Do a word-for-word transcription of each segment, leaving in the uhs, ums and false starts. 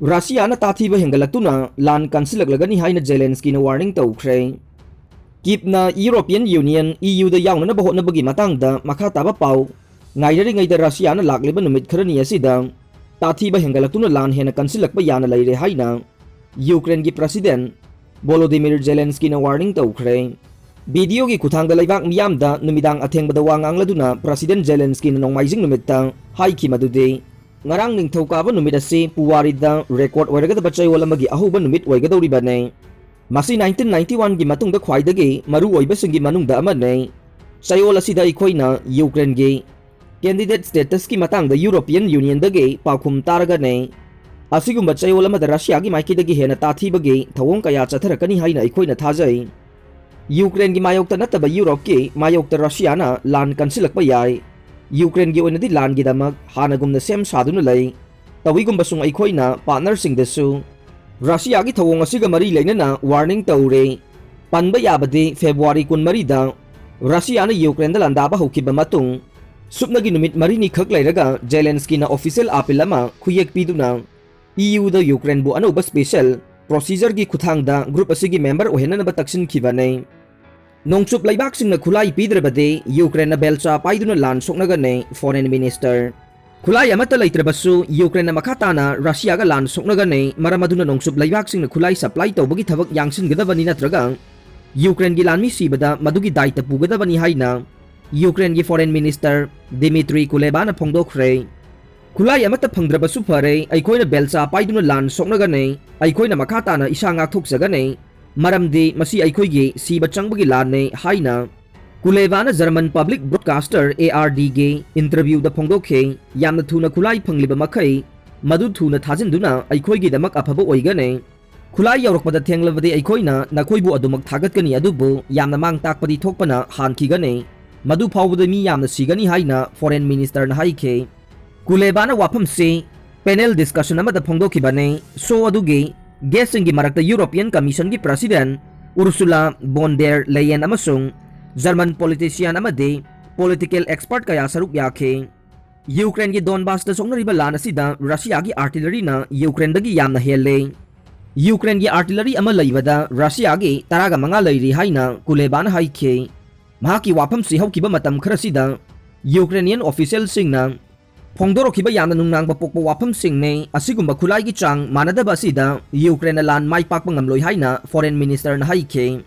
ꯔꯁꯤꯌꯥꯅ ꯇꯥꯊꯤꯕ ꯍꯦꯟꯒꯠꯂꯛꯇꯨꯅ ꯂꯥꯟ ꯀꯟꯁꯤꯜꯂꯛꯂꯒꯅꯤ ꯍꯥꯏꯅ ꯖꯦꯂꯦꯟꯁꯀꯤꯅ ꯋꯥꯔꯅꯤꯡ ꯇꯧꯈ꯭ꯔꯦ꯫ ꯀꯤꯞꯅ ꯌꯨꯔꯣꯄꯤꯌꯟ ꯌꯨꯅꯤꯌꯟ ꯏ ꯌꯨꯗ ꯌꯥꯎꯅꯅꯕ ꯍꯣꯠꯅꯕꯒꯤ ꯃꯇꯥꯡꯗ ꯃꯈꯥ ꯇꯥꯕ ꯄꯥꯎ ꯉꯥꯏꯅꯔꯤꯉꯩꯗ ꯔꯁꯤꯌꯥꯅ ꯂꯥꯛꯂꯤꯕ ꯅꯨꯃꯤꯠ ꯈꯔꯅꯤ ꯑꯁꯤꯗ ꯇꯥꯊꯤꯕ ꯍꯦꯟꯒꯠꯂꯛꯇꯨꯅ ꯂꯥꯟ ꯍꯦꯟꯅ ꯀꯟꯁꯤꯜꯂꯛꯄ ꯌꯥꯅ ꯂꯩꯔꯦ ꯍꯥꯏꯅ ꯌꯨꯀ꯭ꯔꯦꯟꯒꯤ ꯄ꯭ꯔꯁꯤꯗꯦꯟ ꯚꯣꯂꯣꯗꯤꯃꯤꯔ ꯖꯦꯂꯦꯟꯁꯀꯤꯅ ꯋꯥꯔꯅꯤꯡ ꯇꯧꯈ꯭ꯔꯦ꯫ ꯚꯤꯗꯤꯑꯣꯒꯤ ꯈꯨꯠꯊꯥꯡꯗ ꯂꯩꯕꯥꯛ ꯃꯤꯌꯥꯝꯗ ꯅꯨꯃꯤꯗꯥꯡ ꯑꯊꯦꯡꯕꯗ ꯋꯥ ꯉꯥꯡꯂꯗꯨꯅ ꯄ꯭ꯔꯁꯤꯗꯦꯟ ꯖꯦꯂꯦꯟꯁꯀꯤꯅ ꯅꯣꯡꯃꯥꯏꯖꯤꯡ ꯅꯨꯃꯤꯠꯇ ꯍꯥꯏꯈꯤ ꯃꯗꯨꯗꯤ, ꯉꯔꯥꯡ ꯅꯤꯡꯊꯧꯀꯥꯕ ꯅꯨꯃꯤꯠ ꯑꯁꯤ ꯄꯨꯋꯥꯔꯤꯗ ꯔꯦꯀꯣꯔꯗ ꯑꯣꯏꯔꯒꯗꯕ ꯆꯌꯣꯜ ꯑꯃꯒꯤ ꯑꯍꯧꯕ ꯅꯨꯃꯤꯠ ꯑꯣꯏꯒꯗꯧꯔꯤꯕꯅꯤ꯫ ꯃꯁꯤ ꯅꯥꯏꯟꯇꯤꯟ ꯅꯥꯏꯟꯇꯤ ꯋꯥꯟꯒꯤ ꯃꯇꯨꯡꯗ ꯈ꯭ꯋꯥꯏꯗꯒꯤ ꯃꯔꯨ ꯑꯣꯏꯕꯁꯤꯡꯒꯤ ꯃꯅꯨꯡꯗ ꯑꯃꯅꯤ꯫ ꯆꯌꯣꯜ ꯑꯁꯤꯗ ꯑꯩꯈꯣꯏꯅ ꯌꯨꯀ꯭ꯔꯦꯟꯒꯤ ꯀꯦꯟꯗꯤꯗꯦꯠ ꯁ꯭ꯇꯦꯇꯁꯀꯤ ꯃꯇꯥꯡꯗ ꯌꯨꯔꯣꯄꯤꯌꯟ ꯌꯨꯅꯤꯌꯟꯗꯒꯤ ꯄꯥꯎꯈꯨꯝ ꯇꯥꯔꯒꯅꯤ꯫ ꯑꯁꯤꯒꯨꯝꯕ ꯆꯌꯣꯜ ꯑꯃꯗ ꯔꯁꯤꯌꯥꯒꯤ ꯃꯥꯏꯀꯩꯗꯒꯤ ꯍꯦꯟꯅ ꯇꯥꯊꯤꯕꯒꯤ ꯊꯧꯑꯣꯡ ꯀꯌꯥ ꯆꯠꯊꯔꯛꯀꯅꯤ ꯍꯥꯏꯅ ꯑꯩꯈꯣꯏꯅ ꯊꯥꯖꯩ꯫ ꯌꯨꯀ꯭ꯔꯦꯟꯒꯤ ꯃꯥꯌꯣꯛꯇ ꯅꯠꯇꯕ ꯌꯨꯔꯣꯞꯀꯤ ꯃꯥꯌꯣꯛꯇ ꯔꯁꯤꯌꯥꯅ ꯂꯥꯟ ꯀꯟꯁꯤꯜꯂꯛꯄ ꯌꯥꯏ꯫ ꯌꯨꯀ꯭ꯔꯦꯟꯒꯤ ꯑꯣꯏꯅꯗꯤ ꯂꯥꯟꯒꯤꯗꯃꯛ ꯍꯥꯟꯅꯒꯨꯝꯅ ꯁꯦꯝ ꯁꯥꯗꯨꯅ ꯂꯩ꯫ ꯇꯧꯏꯒꯨꯝꯕꯁꯨꯡ ꯑꯩꯈꯣꯏꯅ ꯄꯥꯔꯠꯅꯔꯁꯤꯡꯗꯁꯨ ꯔꯁꯤꯌꯥꯒꯤ ꯊꯧꯑꯣꯡ ꯑꯁꯤꯒ ꯃꯔꯤ ꯂꯩꯅꯅ ꯋꯥꯔꯅꯤꯡ ꯇꯧꯔꯦ꯫ ꯄꯟꯕ ꯌꯥꯕꯗꯤ ꯐꯦꯕ꯭ꯔꯨꯋꯥꯔꯤ ꯀꯨꯟꯃꯔꯤꯗ ꯔꯁꯤꯌꯥꯅ ꯌꯨꯀ꯭ꯔꯦꯟꯗ ꯂꯥꯟꯗꯥꯕ ꯍꯧꯈꯤꯕ ꯃꯇꯨꯡ ꯁꯨꯞꯅꯒꯤ ꯅꯨꯃꯤꯠ ꯃꯔꯤꯅꯤꯈꯛ ꯂꯩꯔꯒ ꯖꯦꯂꯦꯟꯁꯀꯤꯅ ꯑꯣꯐꯤꯁꯤꯌꯦꯜ ꯑꯥꯄꯤꯜ ꯑꯃ ꯈꯨꯌꯦꯛ ꯄꯤꯗꯨꯅ ꯏ ꯌꯨꯗ ꯌꯨꯀ꯭ꯔꯦꯟꯕꯨ ꯑꯅꯧꯕ ꯁ꯭ꯄꯦꯁꯤꯌꯦꯜ ꯄ꯭ꯔꯣꯁꯤꯖꯔꯒꯤ ꯈꯨꯠꯊꯥꯡꯗ ꯒ꯭ꯔꯨꯞ ꯑꯁꯤꯒꯤ ꯃꯦꯝꯕꯔ ꯑꯣꯏꯍꯟꯅꯅꯕ ꯇꯛꯁꯤꯟꯈꯤꯕꯅꯤ꯫ ꯅꯣꯡꯆꯨꯞ ꯂꯩꯕꯥꯛꯁꯤꯡꯅ ꯈꯨꯠꯂꯥꯏ ꯄꯤꯗ꯭ꯔꯕꯗꯤ ꯌꯨꯀ꯭ꯔꯦꯟꯅ ꯕꯦꯜꯆꯥ ꯄꯥꯏꯗꯨꯅ ꯂꯥꯟ ꯁꯣꯛꯅꯒꯅꯤ, ꯐꯣꯔꯦꯟ ꯃꯤꯅꯤꯁꯇꯔ꯫ ꯈꯨꯠꯂꯥꯏ ꯑꯃꯠꯇ ꯂꯩꯇ꯭ꯔꯕꯁꯨ ꯌꯨꯀ꯭ꯔꯦꯟꯅ ꯃꯈꯥ ꯇꯥꯅ ꯔꯁꯤꯌꯥꯒ ꯂꯥꯟ ꯁꯣꯛꯅꯒꯅꯤ, ꯃꯔꯝ ꯑꯗꯨꯅ ꯅꯣꯡꯆꯨꯞ ꯂꯩꯕꯥꯛꯁꯤꯡꯅ ꯈꯨꯠꯂꯥꯏ ꯁꯄ꯭ꯂꯥꯏ ꯇꯧꯕꯒꯤ ꯊꯕꯛ ꯌꯥꯡꯁꯤꯟꯒꯗꯕꯅꯤ ꯅꯠꯇ꯭ꯔꯒ ꯌꯨꯀ꯭ꯔꯦꯟꯒꯤ ꯂꯥꯟꯃꯤ ꯁꯤꯕꯗ ꯃꯗꯨꯒꯤ ꯗꯥꯏꯇ ꯄꯨꯒꯗꯕꯅꯤ ꯍꯥꯏꯅ ꯌꯨꯀ꯭ꯔꯦꯟꯒꯤ ꯐꯣꯔꯦꯟ ꯃꯤꯅꯤꯁꯇꯔ ꯗꯤꯃꯤꯇ꯭ꯔꯤ ꯀꯨꯂꯦꯕꯥꯅ ꯐꯣꯡꯗꯣꯛꯈ꯭ꯔꯦ꯫ ꯈꯨꯠꯂꯥꯏ ꯑꯃꯠꯇ ꯐꯪꯗ꯭ꯔꯕꯁꯨ ꯐꯔꯦ, ꯑꯩꯈꯣꯏꯅ ꯕꯦꯜꯆꯥ ꯄꯥꯏꯗꯨꯅ ꯂꯥꯟ ꯁꯣꯛꯅꯒꯅꯤ, ꯑꯩꯈꯣꯏꯅ ꯃꯈꯥ ꯇꯥꯅ ꯏꯁꯥ ꯉꯥꯛꯊꯣꯛꯆꯒꯅꯤ, ꯃꯔꯝꯗꯤ ꯃꯁꯤ ꯑꯩꯈꯣꯏꯒꯤ ꯁꯤꯕ ꯆꯪꯕꯒꯤ ꯂꯥꯟꯅꯤ ꯍꯥꯏꯅ ꯀꯨꯂꯦꯕꯥꯅ ꯖꯔꯃꯟ ꯄꯕ꯭ꯂꯤꯛ ꯕ꯭ꯔꯣꯗꯀꯥꯁꯇꯔ ꯑꯦ ꯑꯥꯔ ꯗꯤꯒꯤ ꯏꯟꯇꯔꯚ꯭ꯌꯨꯗ ꯐꯣꯡꯗꯣꯛꯈꯤ꯫ ꯌꯥꯝꯅ ꯊꯨꯅ ꯈꯨꯠꯂꯥꯏ ꯐꯪꯂꯤꯕ ꯃꯈꯩ ꯃꯗꯨ ꯊꯨꯅ ꯊꯥꯖꯤꯟꯗꯨꯅ ꯑꯩꯈꯣꯏꯒꯤꯗꯃꯛ ꯑꯐꯕ ꯑꯣꯏꯒꯅꯤ꯫ ꯈꯨꯠꯂꯥꯏ ꯌꯧꯔꯛꯄꯗ ꯊꯦꯡꯂꯕꯗꯤ ꯑꯩꯈꯣꯏꯅ ꯅꯈꯣꯏꯕꯨ ꯑꯗꯨꯃꯛ ꯊꯥꯒꯠꯀꯅꯤ, ꯑꯗꯨꯕꯨ ꯌꯥꯝꯅ ꯃꯥꯡ ꯇꯥꯛꯄꯗꯤ ꯊꯣꯛꯄꯅ ꯍꯥꯟꯈꯤꯒꯅꯤ꯫ ꯃꯗꯨ ꯐꯥꯎꯕꯗ ꯃꯤ ꯌꯥꯝꯅ ꯁꯤꯒꯅꯤ ꯍꯥꯏꯅ ꯐꯣꯔꯦꯟ ꯃꯤꯅꯤꯁꯇꯔꯅ ꯍꯥꯏꯈꯤ꯫ ꯀꯨꯂꯦꯕꯥꯅ ꯋꯥꯐꯝꯁꯤ ꯄꯦꯅꯦꯜ ꯗꯤꯁꯀꯁꯟ ꯑꯃꯗ ꯐꯣꯡꯗꯣꯛꯈꯤꯕꯅꯤ꯫ ꯁꯣ ꯑꯗꯨꯒꯤ ꯒꯦꯁꯁꯤꯡꯒꯤ ꯃꯔꯛꯇ ꯌꯨꯔꯣꯄꯤꯌꯟ ꯀꯃꯤꯁꯟꯒꯤ ꯄ꯭ꯔꯁꯤꯗꯦꯟ ꯎꯔꯁꯨꯂꯥ ꯕꯣꯟ ꯗꯦꯔ ꯂꯦꯌꯦꯟ ꯑꯃꯁꯨꯡ ꯖꯔꯃꯟ ꯄꯣꯂꯤꯇꯤꯁꯤꯌꯥꯟ ꯑꯃꯗꯤ ꯄꯣꯂꯤꯇꯤꯀꯦꯜ ꯑꯦꯛꯁꯄꯔꯠ ꯀꯌꯥ ꯁꯔꯨꯛ ꯌꯥꯈꯤ꯫ ꯌꯨꯀ꯭ꯔꯦꯟꯒꯤ ꯗꯣꯟꯕꯥꯁꯇ ꯁꯣꯛꯅꯔꯤꯕ ꯂꯥꯟ ꯑꯁꯤꯗ ꯔꯁꯤꯌꯥꯒꯤ ꯑꯥꯔꯇꯤꯂꯔꯤꯅ ꯌꯨꯀ꯭ꯔꯦꯟꯗꯒꯤ ꯌꯥꯝꯅ ꯍꯦꯜꯂꯦ꯫ ꯌꯨꯀ꯭ꯔꯦꯟꯒꯤ ꯑꯥꯔꯇꯤꯂꯔꯤ ꯑꯃ ꯂꯩꯕꯗ ꯔꯁꯤꯌꯥꯒꯤ ꯇꯔꯥꯒ ꯃꯉꯥ ꯂꯩꯔꯤ ꯍꯥꯏꯅ ꯀꯨꯂꯦꯕꯥꯅ ꯍꯥꯏꯈꯤ꯫ ꯃꯍꯥꯛꯀꯤ ꯋꯥꯐꯝꯁꯤ ꯍꯧꯈꯤꯕ ꯃꯇꯝ ꯈꯔꯁꯤꯗ ꯌꯨꯀ꯭ꯔꯦꯅꯤꯌꯟ ꯑꯣꯐꯤꯁꯤꯌꯦꯜꯁꯤꯡꯅ ꯐꯣꯡꯗꯣꯔꯛꯈꯤꯕ ꯌꯥꯝꯅ ꯅꯨꯡꯅꯥꯡꯕ ꯄꯣꯛꯄ ꯋꯥꯐꯝꯁꯤꯡꯅꯤ꯫ ꯑꯁꯤꯒꯨꯝꯕ ꯈꯨꯠꯂꯥꯏꯒꯤ ꯆꯥꯡ ꯃꯥꯟꯅꯗꯕ ꯑꯁꯤꯗ ꯌꯨꯀ꯭ꯔꯦꯟꯅ ꯂꯥꯟ ꯃꯥꯏ ꯄꯥꯛꯄ ꯉꯝꯂꯣꯏ ꯍꯥꯏꯅ ꯐꯣꯔꯦꯟ ꯃꯤꯅꯤꯁꯇꯔꯅ ꯍꯥꯏꯈꯤ꯫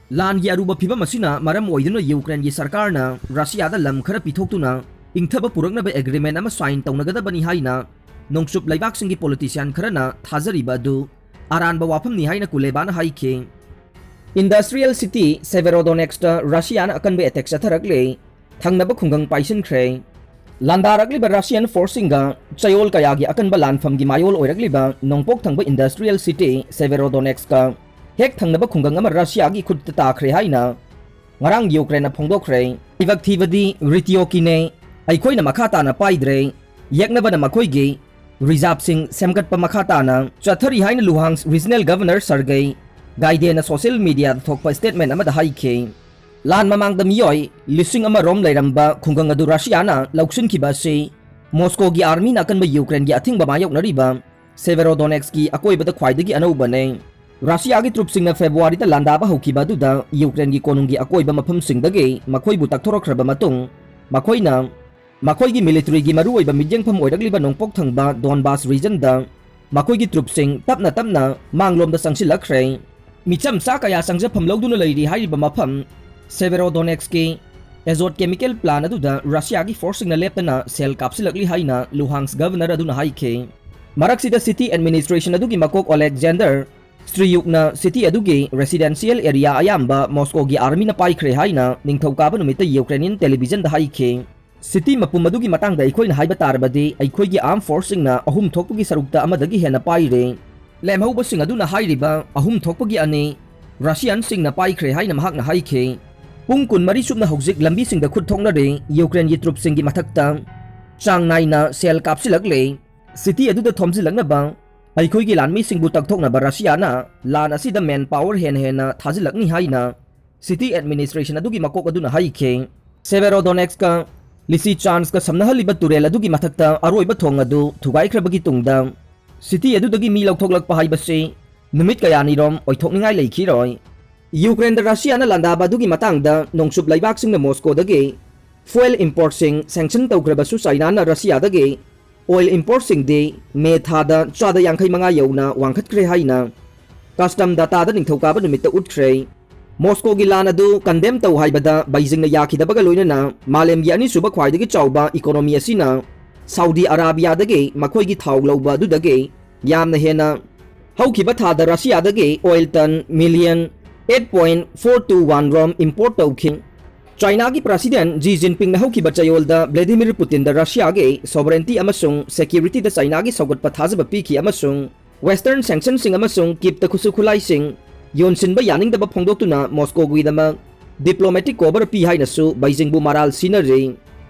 ꯂꯥꯟꯒꯤ ꯑꯔꯨꯕ ꯐꯤꯕꯝ ꯑꯁꯤꯅ ꯃꯔꯝ ꯑꯣꯏꯗꯨꯅ ꯌꯨꯀ꯭ꯔꯦꯟꯒꯤ ꯁꯔꯀꯥꯔꯅ ꯔꯁꯤꯌꯥꯗ ꯂꯝ ꯈꯔ ꯄꯤꯊꯣꯛꯇꯨꯅ ꯏꯪꯊꯕ ꯄꯨꯔꯛꯅꯕ ꯑꯦꯒ꯭ꯔꯤꯃꯦꯟ ꯑꯃ ꯁꯥꯏꯟ ꯇꯧꯅꯒꯗꯕꯅꯤ ꯍꯥꯏꯅ ꯅꯣꯡꯆꯨꯞ ꯂꯩꯕꯥꯛꯁꯤꯡꯒꯤ ꯄꯣꯂꯤꯇꯤꯁꯤꯌꯥꯟ ꯈꯔꯅ ꯊꯥꯖꯔꯤꯕ ꯑꯗꯨ ꯑꯔꯥꯟꯕ ꯋꯥꯐꯝꯅꯤ ꯍꯥꯏꯅ ꯀꯨꯂꯦꯕꯥꯅ ꯍꯥꯏꯈꯤ꯫ ꯏꯟꯗꯁꯇ꯭ꯔꯤꯌꯦꯜ ꯁꯤꯇꯤ ꯁꯦꯚꯦꯔꯣꯗꯣꯅꯦꯛꯁꯇ ꯔꯁꯤꯌꯥꯅ ꯑꯀꯟꯕ ꯑꯦꯇꯦꯛ ꯆꯠꯊꯔꯛꯂꯦ꯫ ꯊꯪꯅꯕ ꯈꯨꯡꯒꯪ ꯄꯥꯏꯁꯤꯟꯈ꯭ꯔꯦ꯫ ꯂꯥꯟꯗꯥꯔꯛꯂꯤꯕ ꯔꯁꯤꯌꯟ ꯐꯣꯔꯁꯁꯤꯡꯒ ꯆꯌꯣꯜ ꯀꯌꯥꯒꯤ ꯑꯀꯟꯕ ꯂꯥꯟꯐꯝꯒꯤ ꯃꯥꯌꯣꯜ ꯑꯣꯏꯔꯛꯂꯤꯕ ꯅꯣꯡꯄꯣꯛ ꯊꯪꯕ ꯏꯟꯗꯁꯇ꯭ꯔꯤꯌꯦꯜ ꯁꯤꯇꯤ ꯁꯦꯚꯦꯔꯣꯗꯣꯅꯦꯛꯁꯀ ꯍꯦꯛ ꯊꯪꯅꯕ ꯈꯨꯡꯒꯪ ꯑꯃ ꯔꯁꯤꯌꯥꯒꯤ ꯈꯨꯠꯇ ꯇꯥꯈ꯭ꯔꯦ ꯍꯥꯏꯅ ꯉꯔꯥꯡ ꯌꯨꯀ꯭ꯔꯦꯟꯅ ꯐꯣꯡꯗꯣꯛꯈ꯭ꯔꯦ꯫ ꯂꯥꯏꯕꯛ ꯊꯤꯕꯗꯤ ꯔꯤꯇꯤꯌꯣꯀꯤꯅꯦ꯫ ꯑꯩꯈꯣꯏꯅ ꯃꯈꯥ ꯇꯥꯅ ꯄꯥꯏꯗ꯭ꯔꯦ꯫ ꯌꯦꯛꯅꯕꯅ ꯃꯈꯣꯏꯒꯤ ꯔꯤꯖꯥꯔꯚꯁꯤꯡ ꯁꯦꯝꯒꯠꯄ ꯃꯈꯥ ꯇꯥꯅ ꯆꯠꯊꯔꯤ ꯍꯥꯏꯅ ꯂꯨꯍꯥꯟꯁ ꯔꯤꯖꯅꯦꯜ ꯒꯚꯔꯅꯔ ꯁꯔꯒꯩ ꯒꯥꯏꯗꯦꯅ ꯁꯣꯁꯤꯌꯦꯜ ꯃꯤꯗꯤꯌꯥꯗ ꯊꯣꯛꯄ ꯁ꯭ꯇꯦꯠꯃꯦꯟ ꯑꯃꯗ ꯍꯥꯏꯈꯤ꯫ ꯂꯥꯟ ꯃꯃꯥꯡꯗ ꯃꯤꯑꯣꯏ ꯂꯤꯁꯤꯡ ꯑꯃ ꯔꯣꯝ ꯂꯩꯔꯝꯕ ꯈꯨꯡꯒꯪ ꯑꯗꯨ ꯔꯁꯤꯌꯥꯅ ꯂꯧꯁꯤꯟꯈꯤꯕ ꯑꯁꯤ ꯃꯣꯁꯀꯣꯒꯤ ꯑꯥꯔꯃꯤꯅ ꯑꯀꯟꯕ ꯌꯨꯀ꯭ꯔꯦꯟꯒꯤ ꯑꯊꯤꯡꯕ ꯃꯥꯌꯣꯛꯅꯔꯤꯕ ꯁꯦꯚꯦꯔꯣꯗꯣꯅꯦꯛꯁꯀꯤ ꯑꯀꯣꯏꯕꯗ ꯈ꯭ꯋꯥꯏꯗꯒꯤ ꯑꯅꯧꯕꯅꯤ꯫ ꯔꯁꯤꯌꯥꯒꯤ ꯇ꯭ꯔꯨꯞꯁꯤꯡꯅ ꯐꯦꯕ꯭ꯔꯨꯋꯥꯔꯤꯗ ꯂꯥꯟꯗꯥꯕ ꯍꯧꯈꯤꯕ ꯑꯗꯨꯗ ꯌꯨꯀ꯭ꯔꯦꯟꯒꯤ ꯀꯣꯅꯨꯡꯒꯤ ꯑꯀꯣꯏꯕ ꯃꯐꯝꯁꯤꯡꯗꯒꯤ ꯃꯈꯣꯏꯕꯨ ꯇꯛꯊꯣꯔꯛꯈ꯭ꯔꯕ ꯃꯇꯨꯡ, ꯃꯈꯣꯏꯅ ꯃꯈꯣꯏꯒꯤ ꯃꯤꯂꯤꯇꯔꯤꯒꯤ ꯃꯔꯨꯑꯣꯏꯕ ꯃꯤꯠꯌꯦꯡꯐꯝ ꯑꯣꯏꯔꯛꯂꯤꯕ ꯅꯣꯡꯄꯣꯛ ꯊꯪꯕ ꯗꯣꯟꯕꯥꯁ ꯔꯤꯖꯟꯗ ꯃꯈꯣꯏꯒꯤ ꯇ꯭ꯔꯨꯞꯁꯤꯡ ꯇꯞꯅ ꯇꯞꯅ ꯃꯥꯡꯂꯣꯝꯗ ꯆꯪꯁꯤꯜꯂꯛꯈ꯭ꯔꯦ꯫ ꯃꯤꯆꯝꯆꯥ ꯀꯌꯥ ꯆꯪꯖꯐꯝ ꯂꯧꯗꯨꯅ ꯂꯩꯔꯤ ꯍꯥꯏꯔꯤꯕ ꯃꯐꯝ ꯁꯦꯚꯦꯔꯣꯗꯣꯅꯦꯛꯁꯀꯤ ꯑꯦꯖꯣꯠ ꯀꯦꯃꯤꯀꯦꯜ ꯄ꯭ꯂꯥꯟ ꯑꯗꯨꯗ ꯔꯁꯤꯌꯥꯒꯤ ꯐꯣꯔꯁꯁꯤꯡꯅ ꯂꯦꯞꯇꯅ ꯁꯦꯜ ꯀꯥꯞꯁꯤꯜꯂꯛꯂꯤ ꯍꯥꯏꯅ ꯂꯨꯍꯥꯟꯁ ꯒꯚꯔꯅꯔ ꯑꯗꯨꯅ ꯍꯥꯏꯈꯤ꯫ ꯃꯔꯛꯁꯤꯗ ꯁꯤꯇꯤ ꯑꯦꯗꯃꯤꯅꯤꯁꯇ꯭ꯔꯦꯁꯟ ꯑꯗꯨꯒꯤ ꯃꯀꯣꯛ ꯑꯣꯂꯦꯛꯖꯥꯟꯗꯔ ꯁ꯭ꯇ꯭ꯔꯤꯌꯨꯛꯅ ꯁꯤꯇꯤ ꯑꯗꯨꯒꯤ ꯔꯦꯁꯤꯗꯦꯟꯁꯤꯌꯦꯜ ꯑꯦꯔꯤꯌꯥ ꯑꯌꯥꯝꯕ ꯃꯣꯁꯀꯣꯒꯤ ꯑꯥꯔꯃꯤꯅ ꯄꯥꯏꯈ꯭ꯔꯦ ꯍꯥꯏꯅ ꯅꯤꯡꯊꯧꯀꯥꯕ ꯅꯨꯃꯤꯠꯇ ꯌꯨꯀ꯭ꯔꯦꯅꯤꯌꯟ ꯇꯦꯂꯤꯚꯤꯖꯟꯗ ꯍꯥꯏꯈꯤ꯫ ꯁꯤꯇꯤ ꯃꯄꯨꯝ ꯑꯗꯨꯒꯤ ꯃꯇꯥꯡꯗ ꯑꯩꯈꯣꯏꯅ ꯍꯥꯏꯕ ꯇꯥꯔꯕꯗꯤ, ꯑꯩꯈꯣꯏꯒꯤ ꯑꯥꯔꯝ ꯐꯣꯔꯁꯁꯤꯡꯅ ꯑꯍꯨꯝ ꯊꯣꯛꯄꯒꯤ ꯁꯔꯨꯛꯇ ꯑꯃꯗꯒꯤ ꯍꯦꯟꯅ ꯄꯥꯏꯔꯦ꯫ ꯂꯦꯝꯍꯧꯕꯁꯤꯡ ꯑꯗꯨꯅ ꯍꯥꯏꯔꯤꯕ ꯑꯍꯨꯝ ꯊꯣꯛꯄꯒꯤ ꯑꯅꯤ ꯔꯁꯤꯌꯟꯁꯤꯡꯅ ꯄꯥꯏꯈ꯭ꯔꯦ ꯍꯥꯏꯅ ꯃꯍꯥꯛꯅ ꯍꯥꯏꯈꯤ꯫ ꯄꯨꯡ ꯀꯨꯟꯃꯔꯤ ꯆꯨꯞꯅ ꯍꯧꯖꯤꯛ ꯂꯝꯕꯤꯁꯤꯡꯗ ꯈꯨꯠ ꯊꯣꯛꯅꯔꯤ꯫ ꯌꯨꯀ꯭ꯔꯦꯟꯒꯤ ꯇ꯭ꯔꯨꯞꯁꯤꯡꯒꯤ ꯃꯊꯛꯇ ꯆꯥꯡ ꯅꯥꯏꯅ ꯁꯦꯜ ꯀꯥꯞꯁꯤꯜꯂꯛꯂꯦ꯫ ꯁꯤꯇꯤ ꯑꯗꯨꯗ ꯊꯣꯝꯖꯤꯜꯂꯛꯅꯕ ꯑꯩꯈꯣꯏꯒꯤ ꯂꯥꯟꯃꯤꯁꯤꯡꯕꯨ ꯇꯛꯊꯣꯛꯅꯕ ꯔꯁꯤꯌꯥꯅ ꯂꯥꯟ ꯑꯁꯤꯗ ꯃꯦꯟ ꯄꯥꯋꯔ ꯍꯦꯟꯅ ꯍꯦꯟꯅ ꯊꯥꯖꯤꯜꯂꯛꯅꯤ ꯍꯥꯏꯅ ꯁꯤꯇꯤ ꯑꯦꯗꯃꯤꯅꯤꯁꯇ꯭ꯔꯦꯁꯟ ꯑꯗꯨꯒꯤ ꯃꯀꯣꯛ ꯑꯗꯨꯅ ꯍꯥꯏꯈꯤ꯫ ꯁꯦꯚꯦꯔꯣꯗꯣꯅꯦꯛꯁꯀ ꯂꯤꯁꯤꯆꯥꯟꯁꯀ ꯁꯝꯅꯍꯜꯂꯤꯕ ꯇꯨꯔꯦꯜ ꯑꯗꯨꯒꯤ ꯃꯊꯛꯇ ꯑꯔꯣꯏꯕ ꯊꯣꯡ ꯑꯗꯨ ꯊꯨꯒꯥꯏꯈ꯭ꯔꯕꯒꯤ ꯇꯨꯡꯗ, ꯁꯤꯇꯤ ꯑꯗꯨꯗꯒꯤ ꯃꯤ ꯂꯧꯊꯣꯛꯂꯛꯄ ꯍꯥꯏꯕꯁꯤ ꯅꯨꯃꯤꯠ ꯀꯌꯥꯅꯤꯔꯣꯝ ꯑꯣꯏꯊꯣꯛꯅꯤꯡꯉꯥꯏ ꯂꯩꯈꯤꯔꯣꯏ꯫ ꯌꯨꯀ꯭ꯔꯦꯟꯗ ꯔꯁꯤꯌꯥꯅ ꯂꯥꯟꯗꯥꯕ ꯑꯗꯨꯒꯤ ꯃꯇꯥꯡꯗ ꯅꯣꯡꯆꯨꯞ ꯂꯩꯕꯥꯛꯁꯤꯡꯅ ꯃꯣꯁꯀꯣꯗꯒꯤ ꯐꯨꯑꯦꯜ ꯏꯝꯄꯣꯔꯠꯁꯤꯡ ꯁꯦꯡꯁꯟ ꯇꯧꯈ꯭ꯔꯕꯁꯨ, ꯆꯥꯏꯅꯥꯅ ꯔꯁꯤꯌꯥꯗꯒꯤ ꯑꯣꯏꯜ ꯏꯝꯄꯣꯔꯠꯁꯤꯡꯗꯤ ꯃꯦ ꯊꯥꯗ ꯆꯥꯗ ꯌꯥꯡꯈꯩ ꯃꯉꯥ ꯌꯧꯅ ꯋꯥꯡꯈꯠꯈ꯭ꯔꯦ ꯍꯥꯏꯅ ꯀꯁꯇꯝ ꯗꯥꯇꯥꯗ ꯅꯤꯡꯊꯧꯀꯥꯕ ꯅꯨꯃꯤꯠꯇ ꯎꯠꯈ꯭ꯔꯦ꯫ ꯃꯣꯁꯀꯣꯒꯤ ꯂꯥꯟ ꯑꯗꯨ ꯀꯟꯗꯦꯝ ꯇꯧ ꯍꯥꯏꯕꯗ ꯕꯩꯖꯤꯡꯅ ꯌꯥꯈꯤꯗꯕꯒ ꯂꯣꯏꯅꯅ ꯃꯥꯂꯦꯝꯒꯤ ꯑꯅꯤꯁꯨꯕ ꯈ꯭ꯋꯥꯏꯗꯒꯤ ꯆꯥꯎꯕ ꯏꯀꯣꯅꯣꯃꯤ ꯑꯁꯤꯅ ꯁꯥꯎꯗꯤ ꯑꯔꯥꯕꯤꯌꯥꯗꯒꯤ ꯃꯈꯣꯏꯒꯤ ꯊꯥꯎ ꯂꯧꯕ ꯑꯗꯨꯗꯒꯤ ꯌꯥꯝꯅ ꯍꯦꯟꯅ ꯍꯧꯈꯤꯕ ꯊꯥꯗ ꯔꯁꯤꯌꯥꯗꯒꯤ oil ton million eight point four two one ꯔꯣꯝ ꯏꯝꯄꯣꯔꯠ ꯇꯧꯈꯤ꯫ ꯆꯥꯏꯅꯥꯒꯤ ꯄ꯭ꯔꯁꯤꯗꯦꯟ ꯖꯤ ꯖꯤꯟꯄꯤꯡꯅ ꯍꯧꯈꯤꯕ ꯆꯌꯣꯜꯗ ꯚ꯭ꯂꯦꯗꯤꯃꯤꯔ ꯄꯨꯇꯤꯟꯗ ꯔꯁꯤꯌꯥꯒꯤ ꯁꯣꯚꯔꯦꯟꯇꯤ ꯑꯃꯁꯨꯡ ꯁꯦꯀ꯭ꯌꯨꯔꯤꯇꯤꯗ ꯆꯥꯏꯅꯥꯒꯤ ꯁꯧꯒꯠꯄ ꯊꯥꯖꯕ ꯄꯤꯈꯤ ꯑꯃꯁꯨꯡ ꯋꯦꯁꯇꯔꯟ ꯁꯦꯡꯁꯟꯁꯤꯡ ꯑꯃꯁꯨꯡ ꯀꯤꯞꯇ ꯈꯨꯠꯁꯨ ꯈꯨꯠꯂꯥꯏꯁꯤꯡ ꯌꯣꯟꯁꯤꯟꯕ ꯌꯥꯅꯤꯡꯗꯕ ꯐꯣꯡꯗꯣꯛꯇꯨꯅ ꯃꯣꯁꯀꯣꯒꯤꯗꯃꯛ ꯗꯤꯄ꯭ꯂꯣꯃꯦꯇꯤꯛ ꯀꯣꯚꯔ ꯄꯤ ꯍꯥꯏꯅꯁꯨ ꯕꯩꯖꯤꯡꯕꯨ ꯃꯔꯥꯜ ꯁꯤꯅꯔꯤ꯫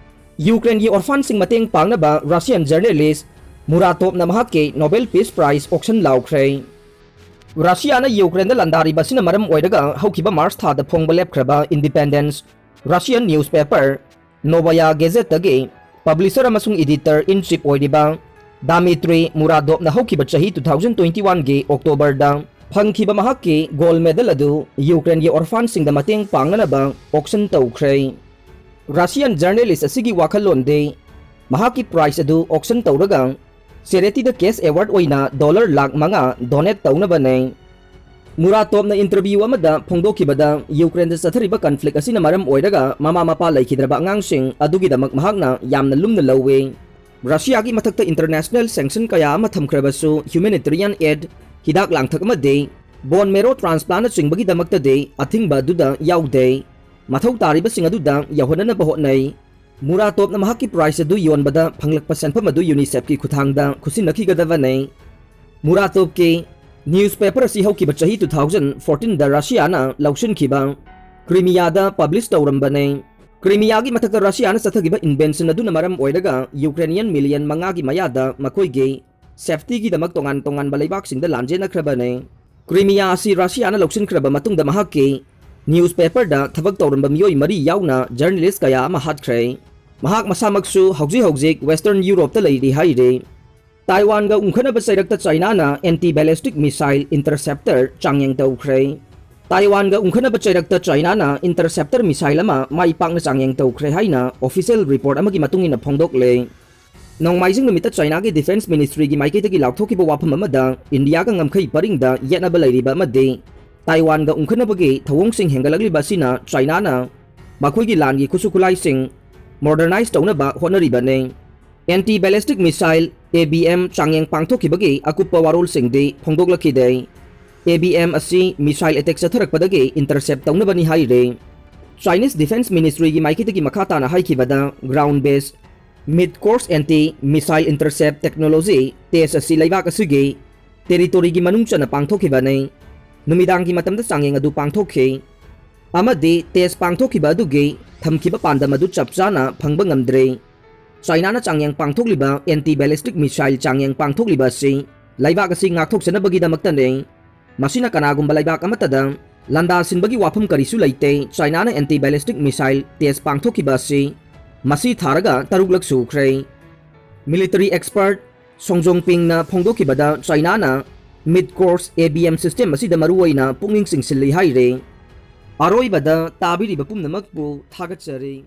ꯌꯨꯀ꯭ꯔꯦꯟꯒꯤ ꯑꯣꯔꯐꯥꯟꯁꯤꯡ ꯃꯇꯦꯡ ꯄꯥꯡꯅꯕ ꯔꯁꯤꯌꯥꯟ ꯖꯔꯅꯦꯂꯤꯁ ꯃꯨꯔꯥꯇꯣꯞꯅ ꯃꯍꯥꯛꯀꯤ ꯅꯣꯕꯦꯜ ꯄꯤꯁ ꯄ꯭ꯔꯥꯏꯖ ꯑꯣꯛꯁꯟ ꯂꯥꯎꯈ꯭ꯔꯦ꯫ ꯔꯁꯤꯌꯥꯅ ꯌꯨꯀ꯭ꯔꯦꯟꯗ ꯂꯥꯟꯗꯥꯔꯤꯕ ꯑꯁꯤꯅ ꯃꯔꯝ ꯑꯣꯏꯔꯒ ꯍꯧꯈꯤꯕ ꯃꯥꯔꯆ ꯊꯥꯗ ꯐꯣꯡꯕ ꯂꯦꯞꯈ꯭ꯔꯕ ꯏꯟꯗꯤꯄꯦꯟꯗꯦꯟꯁ ꯔꯁꯤꯌꯥꯟ ꯅ꯭ꯌꯨꯁꯄꯦꯄꯔ ꯅꯣꯕꯥꯌꯥ ꯒꯦꯖꯦꯠꯇꯒꯤ ꯄꯕ꯭ꯂꯤꯁꯔ ꯑꯃꯁꯨꯡ ꯏꯗꯤꯇꯔ ꯏꯟ ꯆꯤꯐ ꯑꯣꯏꯔꯤꯕ ꯗꯥꯃꯤꯇ꯭ꯔꯤ ꯃꯨꯔꯥꯗꯣꯞꯅ ꯍꯧꯈꯤꯕ ꯆꯍꯤ two thousand twenty one ꯒꯤ ꯑꯣꯛꯇꯣꯕꯔꯗ ꯐꯪꯈꯤꯕ ꯃꯍꯥꯛꯀꯤ ꯒꯣꯜꯗ ꯃꯦꯗꯜ ꯑꯗꯨ ꯌꯨꯀ꯭ꯔꯦꯟꯒꯤ ꯑꯣꯔꯐꯥꯟꯁꯤꯡꯗ ꯃꯇꯦꯡ ꯄꯥꯡꯅꯅꯕ ꯑꯣꯛꯁꯟ ꯇꯧꯈ꯭ꯔꯦ꯫ ꯔꯁꯤꯌꯥꯟ ꯖꯔꯅꯦꯂꯤꯁ ꯑꯁꯤꯒꯤ ꯋꯥꯈꯜꯂꯣꯟꯗꯤ ꯃꯍꯥꯛꯀꯤ ꯄ꯭ꯔꯥꯏꯖ ꯑꯗꯨ ꯑꯣꯛꯁꯟ ꯇꯧꯔꯒ ꯆꯦꯔꯤꯇꯤꯗ ꯀꯦꯁ ꯑꯦꯋꯥꯔꯗ ꯑꯣꯏꯅ ꯗꯣꯂꯔ ꯂꯥꯈ ꯃꯉꯥ ꯗꯣꯅꯦꯠ ꯇꯧꯅꯕꯅꯤ꯫ ꯃꯨꯔꯥꯇꯣꯞꯅ ꯏꯟꯇꯔꯚ꯭ꯌꯨ ꯑꯃꯗ ꯐꯣꯡꯗꯣꯛꯈꯤꯕꯗ, ꯌꯨꯀ꯭ꯔꯦꯟꯗ ꯆꯠꯊꯔꯤꯕ ꯀꯟꯐ꯭ꯂꯤꯛ ꯑꯁꯤꯅ ꯃꯔꯝ ꯑꯣꯏꯔꯒ ꯃꯃꯥ ꯃꯄꯥ ꯂꯩꯈꯤꯗ꯭ꯔꯕ ꯑꯉꯥꯡꯁꯤꯡ ꯑꯗꯨꯒꯤꯗꯃꯛ ꯃꯍꯥꯛꯅ ꯌꯥꯝꯅ ꯂꯨꯝꯅ ꯂꯧꯏ꯫ ꯔꯁꯤꯌꯥꯒꯤ ꯃꯊꯛꯇ ꯏꯟꯇꯔꯅꯦꯁꯅꯦꯜ ꯁꯦꯡꯁꯟ ꯀꯌꯥ ꯑꯃ ꯊꯝꯈ꯭ꯔꯕꯁꯨ, ꯍ꯭ꯌꯨꯃꯦꯅꯤꯇꯔꯤꯌꯥꯟ ꯑꯦꯗ, ꯍꯤꯗꯥꯛ ꯂꯥꯡꯊꯛ ꯑꯃꯗꯤ ꯕꯣꯟ ꯃꯦꯔꯣ ꯇ꯭ꯔꯥꯟꯁꯄ꯭ꯂꯥꯟꯅꯆꯤꯡꯕꯒꯤꯗꯃꯛꯇꯗꯤ ꯑꯊꯤꯡꯕ ꯑꯗꯨꯗ ꯌꯥꯎꯗꯦ꯫ ꯃꯊꯧ ꯇꯥꯔꯤꯕꯁꯤꯡ ꯑꯗꯨꯗ ꯌꯧꯍꯟꯅꯅꯕ ꯍꯣꯠꯅꯩ꯫ ꯃꯨꯔꯥꯇꯣꯞꯅ ꯃꯍꯥꯛꯀꯤ ꯄ꯭ꯔꯥꯏꯖ ꯑꯗꯨ ꯌꯣꯟꯕꯗ ꯐꯪꯂꯛꯄ ꯁꯦꯟꯐꯝ ꯑꯗꯨ ꯌꯨꯅꯤꯁꯦꯐꯀꯤ ꯈꯨꯠꯊꯥꯡꯗ ꯈꯨꯠꯁꯤꯟꯅꯈꯤꯒꯗꯕꯅꯤ꯫ ꯃꯨꯔꯥꯇꯣꯞꯀꯤ ꯅ꯭ꯌꯨꯁꯄꯦꯄꯔ ꯑꯁꯤ ꯍꯧꯈꯤꯕ ꯆꯍꯤ two thousand fourteen ꯗ ꯔꯁꯤꯌꯥꯅ ꯂꯧꯁꯤꯟꯈꯤꯕ ꯀ꯭ꯔꯤꯃꯤꯌꯥꯗ ꯄꯕ꯭ꯂꯤꯁ ꯇꯧꯔꯝꯕꯅꯤ꯫ ꯀ꯭ꯔꯤꯃꯤꯌꯥꯒꯤ ꯃꯊꯛꯇ ꯔꯁꯤꯌꯥꯅ ꯆꯠꯊꯈꯤꯕ ꯏꯟꯚꯦꯟꯁꯟ ꯑꯗꯨꯅ ꯃꯔꯝ ꯑꯣꯏꯔꯒ ꯌꯨꯀ꯭ꯔꯦꯅꯤꯌꯟ ꯃꯤꯂꯤꯌꯟ ꯃꯉꯥꯒꯤ ꯃꯌꯥꯗ ꯃꯈꯣꯏꯒꯤ ꯁꯦꯐꯇꯤꯒꯤꯗꯃꯛ ꯇꯣꯉꯥꯟ ꯇꯣꯉꯥꯟꯕ ꯂꯩꯕꯥꯛꯁꯤꯡꯗ ꯂꯥꯟꯖꯦꯟꯅꯈ꯭ꯔꯕꯅꯤ꯫ ꯀ꯭ꯔꯤꯃꯤꯌꯥ ꯑꯁꯤ ꯔꯁꯤꯌꯥꯅ ꯂꯧꯁꯤꯟꯈ꯭ꯔꯕ ꯃꯇꯨꯡꯗ ꯃꯍꯥꯛꯀꯤ ꯅ꯭ꯌꯨꯁꯄꯦꯄꯔꯗ ꯊꯕꯛ ꯇꯧꯔꯝꯕ ꯃꯤꯑꯣꯏ ꯃꯔꯤ ꯌꯥꯎꯅ ꯖꯔꯅꯦꯂꯤꯁ ꯀꯌꯥ ꯑꯃ ꯍꯥꯠꯈ꯭ꯔꯦ꯫ ꯃꯍꯥꯛ ꯃꯁꯥꯃꯛꯁꯨ ꯍꯧꯖꯤꯛ ꯍꯧꯖꯤꯛ Western Europeꯇ ꯂꯩꯔꯤ ꯍꯥꯏꯔꯤ꯫ ꯇꯥꯏꯋꯥꯟꯒ ꯎꯪꯈꯠꯅꯕ ꯆꯩꯔꯛꯇ ꯆꯥꯏꯅꯥꯅ anti ballistic missile interceptor ꯆꯥꯡꯌꯦꯡ ꯇꯧꯈ꯭ꯔꯦ꯫ ꯇꯥꯏꯋꯥꯟꯒ ꯎꯪꯈꯠꯅꯕ ꯆꯩꯔꯛꯇ ꯆꯥꯏꯅꯥꯅ interceptor missile ꯑꯃ ꯃꯥꯏ ꯄꯥꯛꯅ ꯆꯥꯡꯌꯦꯡ ꯇꯧꯈ꯭ꯔꯦ ꯍꯥꯏꯅ official report ꯑꯃꯒꯤ ꯃꯇꯨꯡ ꯏꯟꯅ ꯐꯣꯡꯗꯣꯛꯂꯦ꯫ ꯅꯣꯡꯃꯥꯏꯖꯤꯡ ꯅꯨꯃꯤꯠꯇ ꯆꯥꯏꯅꯥꯒꯤ Defence Ministryꯒꯤ ꯃꯥꯏꯀꯩꯗꯒꯤ ꯂꯥꯎꯊꯣꯛꯈꯤꯕ ꯋꯥꯐꯝ ꯑꯃꯗ, ꯏꯟꯗꯤꯌꯥꯒ ꯉꯝꯈꯩ ꯄꯔꯤꯡꯗ ꯌꯦꯠꯅꯕ ꯂꯩꯔꯤꯕ ꯑꯃꯗꯤ ꯇꯥꯏꯋꯥꯟꯒ ꯎꯪꯈꯠꯅꯕꯒꯤ ꯊꯧꯑꯣꯡꯁꯤꯡ ꯍꯦꯟꯒꯠꯂꯛꯂꯤꯕ ꯑꯁꯤꯅ ꯆꯥꯏꯅꯥꯅ ꯃꯈꯣꯏꯒꯤ ꯂꯥꯟꯒꯤ ꯈꯨꯠꯁꯨ ꯈꯨꯠꯂꯥꯏꯁꯤꯡ modernize ꯇꯧꯅꯕ ꯍꯣꯠꯅꯔꯤꯕꯅꯤ꯫ Anti ballistic missile, ABM, ꯆꯥꯡꯌꯦꯡ ꯄꯥꯡꯊꯣꯛꯈꯤꯕꯒꯤ ꯑꯀꯨꯞꯄ ꯋꯥꯔꯣꯜꯁꯤꯡꯗꯤ ꯐꯣꯡꯗꯣꯛꯂꯛꯈꯤꯗꯦ꯫ ABM ꯑꯁꯤ missile attack ꯆꯠꯊꯔꯛꯄꯗꯒꯤ intercept ꯇꯧꯅꯕꯅꯤ ꯍꯥꯏꯔꯤ꯫ Chinese Defence Ministryꯒꯤ ꯃꯥꯏꯀꯩꯗꯒꯤ ꯃꯈꯥ ꯇꯥꯅ ꯍꯥꯏꯈꯤꯕꯗ, ground based mid course anti missile intercept technology test ꯑꯁꯤ ꯂꯩꯕꯥꯛ ꯑꯁꯤꯒꯤ territoryꯒꯤ ꯃꯅꯨꯡ ꯆꯟꯅ ꯄꯥꯡꯊꯣꯛꯈꯤꯕꯅꯤ꯫ ꯅꯨꯃꯤꯗꯥꯡꯒꯤ ꯃꯇꯝꯗ ꯆꯥꯡꯌꯦꯡ ꯑꯗꯨ ꯄꯥꯡꯊꯣꯛꯈꯤ ꯑꯃꯗꯤ test ꯄꯥꯡꯊꯣꯛꯈꯤꯕ ꯑꯗꯨꯒꯤ ꯊꯝꯈꯤꯕ ꯄꯥꯟꯗꯝ ꯑꯗꯨ ꯆꯞ ꯆꯥꯅ ꯐꯪꯕ ꯉꯝꯗ꯭ꯔꯤ꯫ ꯆꯥꯏꯅꯥꯅ ꯆꯥꯡꯌꯦꯡ ꯄꯥꯡꯊꯣꯛꯂꯤꯕ anti ballistic missile ꯆꯥꯡꯌꯦꯡ ꯄꯥꯡꯊꯣꯛꯂꯤꯕ ꯑꯁꯤ ꯂꯩꯕꯥꯛ ꯑꯁꯤ ꯉꯥꯛꯊꯣꯛꯆꯅꯕꯒꯤꯗꯃꯛꯇꯅꯤ꯫ ꯃꯁꯤꯅ ꯀꯅꯥꯒꯨꯝꯕ ꯂꯩꯕꯥꯛ ꯑꯃꯠꯇꯗ ꯂꯥꯟꯗꯥꯁꯤꯟꯕꯒꯤ ꯋꯥꯐꯝ ꯀꯔꯤꯁꯨ ꯂꯩꯇꯦ꯫ ꯆꯥꯏꯅꯥꯅ anti ballistic missile test ꯄꯥꯡꯊꯣꯛꯈꯤꯕ ꯑꯁꯤ ꯃꯁꯤ ꯊꯥꯔꯒ ꯇꯔꯨꯛꯂꯛ ꯁꯨꯈ꯭ꯔꯦ꯫ Military expert Song Jongpingꯅ ꯐꯣꯡꯗꯣꯛꯈꯤꯕꯗ, ꯆꯥꯏꯅꯥꯅ mid course ABM system ꯑꯁꯤꯗ ꯃꯔꯨꯑꯣꯏꯅ ꯄꯨꯛꯅꯤꯡ ꯆꯤꯡꯁꯤꯜꯂꯤ ꯍꯥꯏꯔꯦ꯫ ꯑꯔꯣꯏꯕꯗ ꯇꯥꯕꯤꯔꯤꯕ ꯄꯨꯝꯅꯃꯛꯄꯨ ꯊꯥꯒꯠꯆꯔꯤ꯫